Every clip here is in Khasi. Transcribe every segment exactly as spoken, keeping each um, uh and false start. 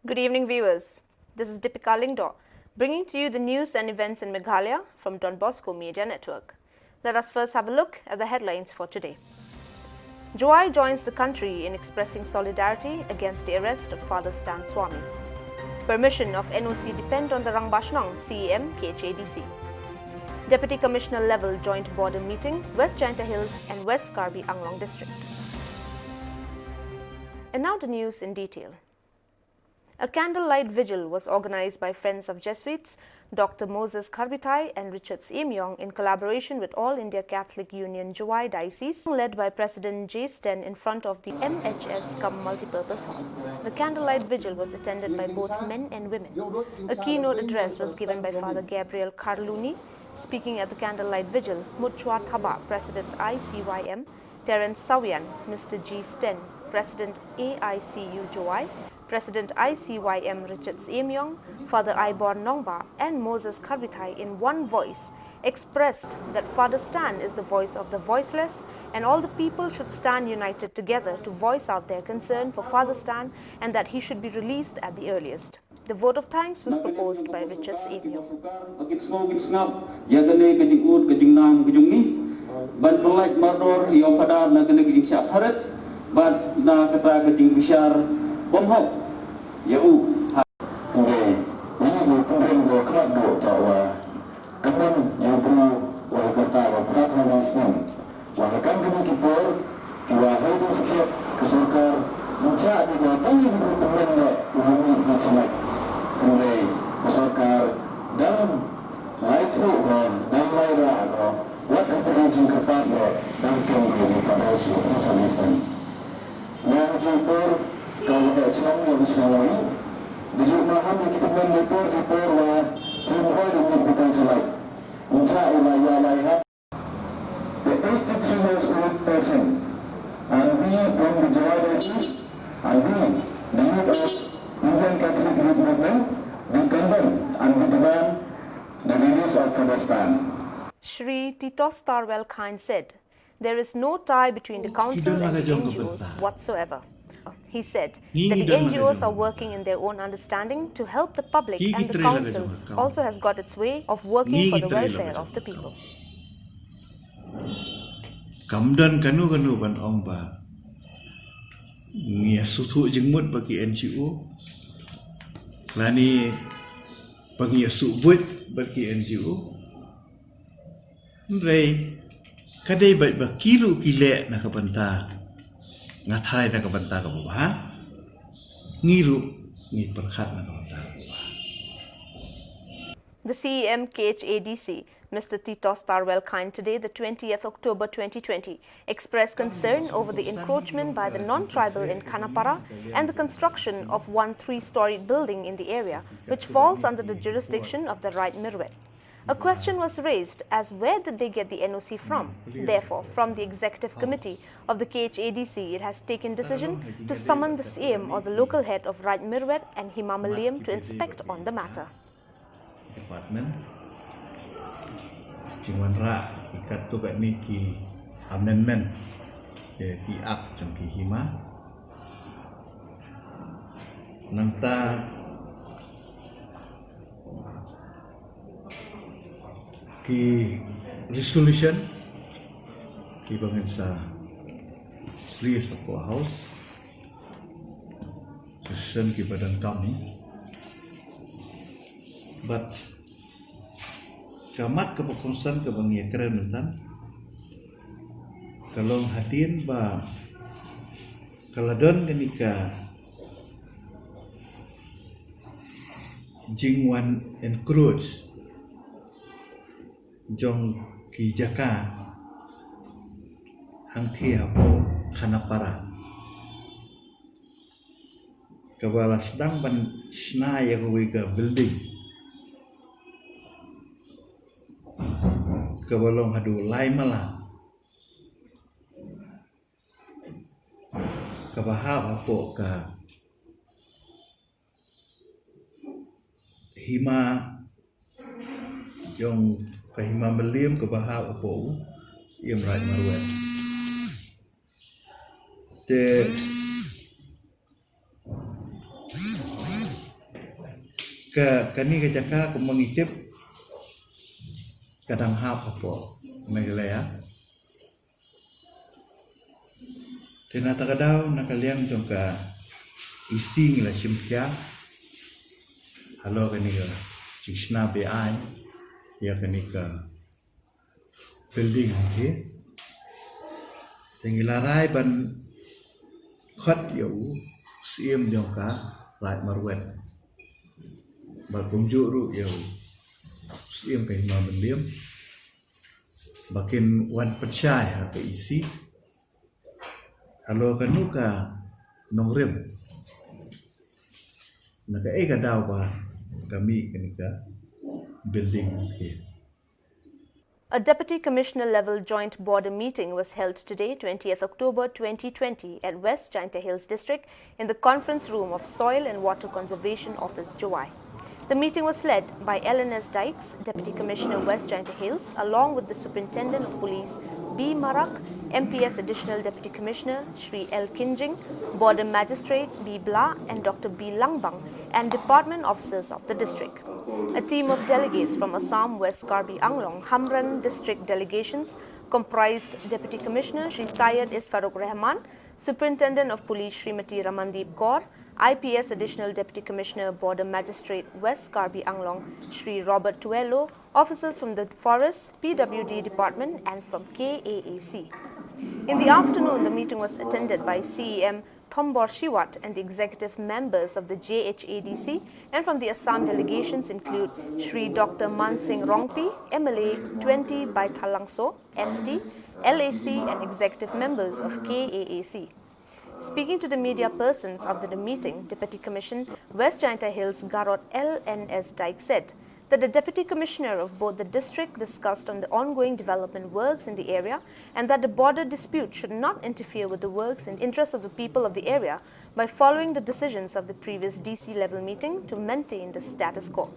Good evening, viewers. This is Deepika Lyngdoh, bringing to you the news and events in Meghalaya from Don Bosco Media Network. Let us first have a look at the headlines for today. Jowai joins the country in expressing solidarity against the arrest of Father Stan Swami. Permission of N O C depend on the Rangbah Shnong, C E M, K H A D C. Deputy Commissioner level joint border meeting, West Jaintia Hills and West Karbi Anglong District. And now the news in detail. A candlelight vigil was organized by Friends of Jesuits, Doctor Moses Kharbithai and Richard Syiem Yong, in collaboration with All India Catholic Union Jowai Diocese, led by President Jay Sten, in front of the M H S cum multipurpose hall. The candlelight vigil was attended by both men and women. A keynote address was given by Father Gabriel Kharluni. Speaking at the candlelight vigil, Mutchwa Thabah, President I C Y M, Terence Sawian, Mister G Sten, President A I C U Jowai, President I C Y M Richard Syiem Yong, Father Ibor Nongbah, and Moses Kharbithai in one voice expressed that Father Stan is the voice of the voiceless and all the people should stand united together to voice out their concern for Father Stan and that he should be released at the earliest. The vote of thanks was proposed by Richard Syiem Yong. Ba kin sngew kin sngap ïa kane ka jingud ka jingnam ka jong ngi ban pynlait mardor ïa u Phadar na kane ka jingshah pharit bad na kata ka jingbishar bymhok ïa u. Hynrei ngi ngi pynrem ruh ka dei tang wa ka mon ïa u briew wa ka ta wa prat ha nai snem. Wa ha kane ka por ki wa hei jingskhem ka sorkar mynta ki wa tang ki briew pynrem ne u mih na snem. Hynrei ka sorkar dang lai thu ko dang lai ra ko wat ka jingkyrpad ko dang kem ko ni ka dei su ka nai snem. Ïa ka jingpur ka wa ka chnong ïa ka chnong ïa ka jingmaham ïa ki tymmen ïa por jingpur wa ki mhoi da mih ka tang salai. Mynta ïa la ïa la ïa the eighty-three years old person and we from the Jowai Diocese and we the youth of Indian Catholic Youth Movement, we condemn and we demand the release of Father Stan. Shri Titos Tarwel Chyne said, there is no tie between the council and the N G Os whatsoever. He said that the N G Os are working in their own understanding to help the public and the council also has got its way of working for the welfare of the people. Kam don kano kano ban ong ba ngi ïa sngewthuh jingmut bad ki N G O lane ba ngi ïa sngewbha bad ki N G O. Hynrei ka dei bad ba ki ruh ki leh na ka bynta, nga tharai na ka bynta kaba bha, ngi ruh ngi pyrkhat na ka bynta kaba bha. The C E M K H A D C, Mister Titos Tarwel Chyne, today, the twentieth October twenty twenty, expressed concern over the encroachment by the non-tribal in Khanapara and the construction of one three-storied building in the area, which falls under the jurisdiction of the Raid Mirwet. A question was raised as where did they get the N O C from? Therefore, from the executive committee of the K H A D C, it has taken decision to summon the C E M or the local head of Raid Mirwet and Hima Mylliem to inspect on the matter. Department jingwanrah ïa katto katne ki amendment ïa ki act jong ki hima. Nangta ki resolution kiba ngin sa raise hapoh House, resolution kiba donkam hi. Bad ka mat kaba kongsan kaba ngi ïa kren mynta ka long hadien ba ka la don kane ka jingwan encroach jong ki jaka hangthie hapoh Khanapara kaba la sdang ban shna ïa kawei ka building kaba long haduh lai mala kaba hap hapoh ka hima jong ka Hima Mylliem kaba hap hapoh u Syiem Raid Marwet. Te Ka, kani ka jaka kumba ngi tip ka dang hap hapoh Meghalaya. Te na kata ka daw na ka liang jong ka E C ngi la shim khia halor kani ka jingshna be-aiñ ïa kani ka building hi. Te ngi la rai ban khot ïa u Syiem jong ka Raid Marwet, bad kumjuh ruh ïa u Syiem ka Hima Mylliem ba kin wan pynshai ha ka E C halor kano ka nongrim, na kaei ka daw ba ka mih kani ka building hi. A Deputy Commissioner level joint border meeting was held today, twentieth October twenty twenty, at West Jaintia Hills District in the conference room of Soil and Water Conservation Office, Jowai. The meeting was led by L N S Dykes, Deputy Commissioner, West Jaintia Hills, along with the Superintendent of Police, B Marak, M P S Additional Deputy Commissioner, Shri L Kinjing, Border Magistrate, B Blah, and Doctor B Langbang, and department officers of the district. A team of delegates from Assam, West Karbi Anglong, Hamren district delegations comprised Deputy Commissioner Shri Syed Isfaruk Rahman, Superintendent of Police Shrimati Ramandeep Kaur, I P S Additional Deputy Commissioner, Border Magistrate, West Karbi Anglong, Shri Robert Tuelo, officers from the Forest, P W D department, and from K A A C. In the afternoon, the meeting was attended by C E M Thombor Shiwat and the executive members of the J H A D C, and from the Assam delegations include Shri Doctor Mansing Rongpi, M L A twenty by Thalangso, S T, L A C, and executive members of K A A C. Speaking to the media persons after the meeting, Deputy Commissioner, West Jaintia Hills, Garod L N S Dykes, said that the Deputy Commissioner of both the district discussed on the ongoing development works in the area and that the border dispute should not interfere with the works and interests of the people of the area by following the decisions of the previous D C level meeting to maintain the status quo.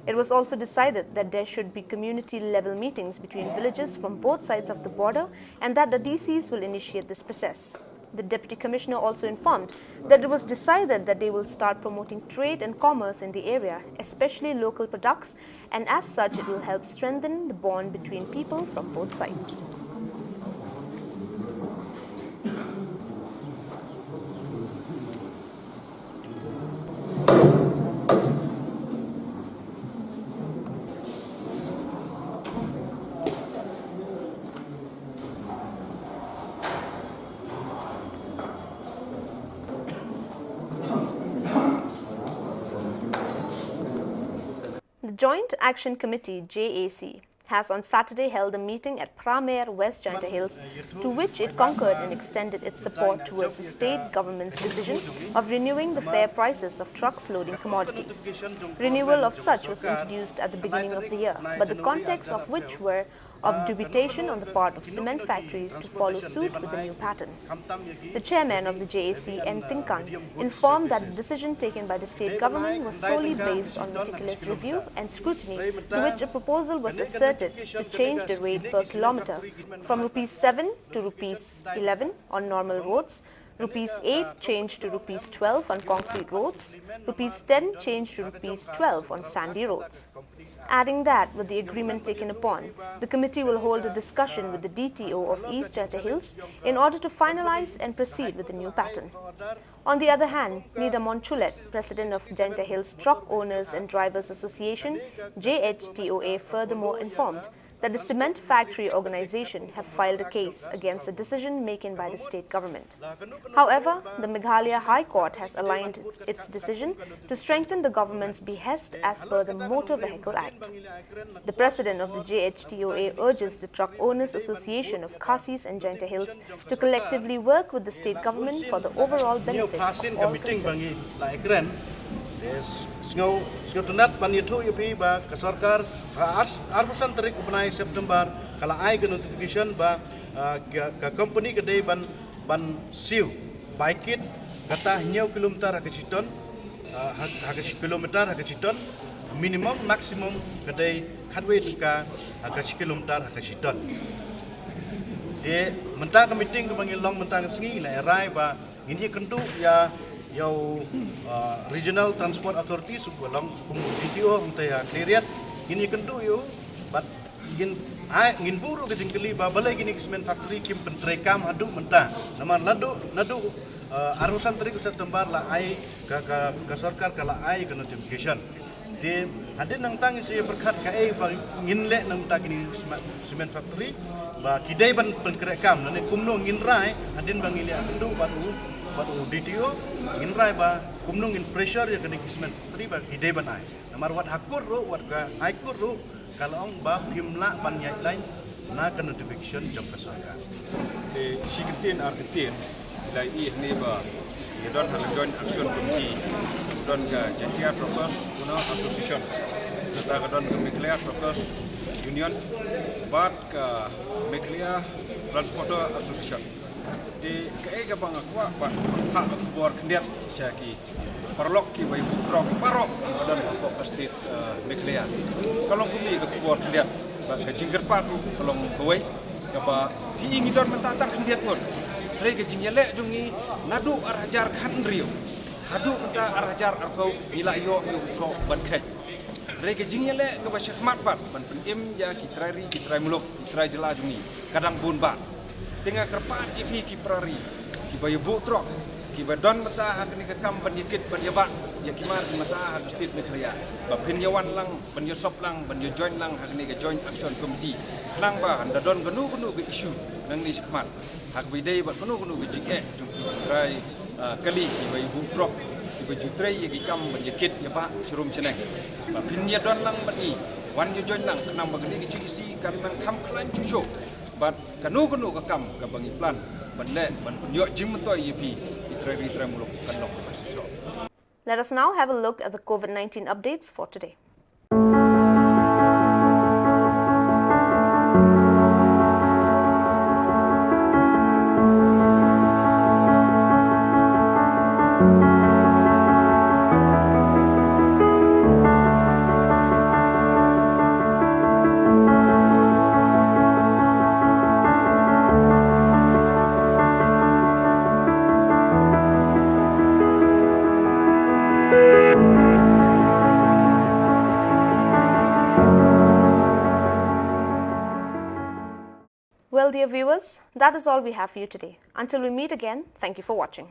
It was also decided that there should be community level meetings between villages from both sides of the border and that the D Cs will initiate this process. The Deputy Commissioner also informed that it was decided that they will start promoting trade and commerce in the area, especially local products, and as such it will help strengthen the bond between people from both sides. The Joint Action Committee, J A C, has on Saturday held a meeting at Pramer, West Jaintia Hills, to which it concurred and extended its support towards the state government's decision of renewing the fare prices of trucks loading commodities. Renewal of such was introduced at the beginning of the year, but the context of which were of dubitation on the part of cement factories to follow suit with the new pattern. The chairman of the J A C, N Tingkan, informed that the decision taken by the state government was solely based on meticulous review and scrutiny, to which a proposal was asserted to change the rate per kilometer from rupees seven to rupees eleven on normal roads, rupees eight changed to rupees twelve on concrete roads, rupees ten changed to rupees twelve on sandy roads. Adding that, with the agreement taken upon, the committee will hold a discussion with the D T O of East Jaintia Hills in order to finalize and proceed with the new pattern. On the other hand, Nidamon Chulet, president of Jaintia Hills Truck Owners and Drivers Association, J H T O A, furthermore informed that the cement factory organization have filed a case against the decision making by the state government. However, the Meghalaya High Court has aligned its decision to strengthen the government's behest as per the Motor Vehicle Act. The president of the J H T O A urges the Truck Owners Association of Khasis and Jaintia Hills to collectively work with the state government for the overall benefit of all concerns. Sngew tynnat ban ïathuh ïa phi ba ka sorkar ha arphew san tarik u bnai September ka la ai ka notification ba ka company ka dei ban ban siew bai kit kata hynñiew kilometer ha ka shiton, ha ka shi kilometer ha ka shiton, minimum maximum ka dei khatwei tyngka ha ka shi kilometer ha ka shiton. Te mynta ka meeting kaba ngi long mynta ka sngi ngi la rai ba ngin ïa kynduh ïa Ïa u, uh, Regional Transport Authority, suk ba long kum u D T O hangta ïa Khliehriat, ngin ïakynduh ïa u, bad ngin, ai, ngin buh ruh ka jingkylli ba balei kine ki cement factory kim pyntreikam haduh mynta. Namar naduh, naduh, uh, arphew san tarik u September la ai ka, ka, ka sorkar ka la ai ka notification. Te hadien nangta ngin sa ïa pyrkhat kaei ba ngin leh namar kine ki cement, cement factory ba ki dei ban pynkhreh kam, lane kumno ngin rai hadien ba ngin ïakynduh bad u, bad u D T O, ngin rai ba kumno ngin pressure ïa kine ki cement factory ba ki dei ban ai. Namar wat ha court ruh, wat ka High Court ruh ka la ong ba phim lah ban ïaid line na ka notification jong ka sorkar. Te shi kyntien ar kyntien, la i hne ba ïa don ha ka Joint Action Committee, don ka Jaiñtia Truckers Owner Association, kata ka don ka Meghalaya Truckers Union, bad ka Meghalaya Transporter Association. Te kaei kaba nga kwah ban phah ka khubor khyndiat sha ki paralok kiba ïa buh truck baroh kiba don hapoh ka state, eh, Meghalaya. Ka long kumne ka khubor khyndiat, bad ka jingkyrpad ruh ka long kawei, kaba phi ngi don mynta tang khyndiat ngut. Hynrei ka jingïaleh jong ngi naduh ar hajar khathynriew haduh mynta ar hajar arphew ngi la ïoh ïa u soh ban kheit. Hynrei ka jingïaleh kaba shakhmat bad ban pynim ïa ki trai ri, ki trai muluk, ki trai jylla jong ngi ka dang bun bha. Te nga kyrpad ïa phi ki para ri kiba ïa buh truck, kiba don mynta ha kane ka kam ban ïa kit ban ïa bah ïa ki mar ki mynta ha ka state Meghalaya, ba phin ïa wan lang, ban ïa sop lang, ban ïa join lang ha kane ka Joint Action Committee. Khnang ba haba don kano kano ka issue nangne shakhmat, ha kaba ïadei bad kano kano ka jingeh jong ki trai, ah, kali kiba ïa buh truck, kiba ju trei ïa ki kam ban ïa kit ïa bah sharum shaneng, ba phin ïa don lang bad ngi, wan ïa join lang, khnang ba kane ka G E C kan nang kham khlaiñ shuh shuh. Bad kano kano ka kam kaba ngi plan ban leh ban pynïoh jingmyntoi ïa phi ki trai ri trai muluk kan long kaba shisha. Let us now have a look at the COVID nineteen updates for today. Well, dear viewers, that is all we have for you today. Until we meet again, thank you for watching.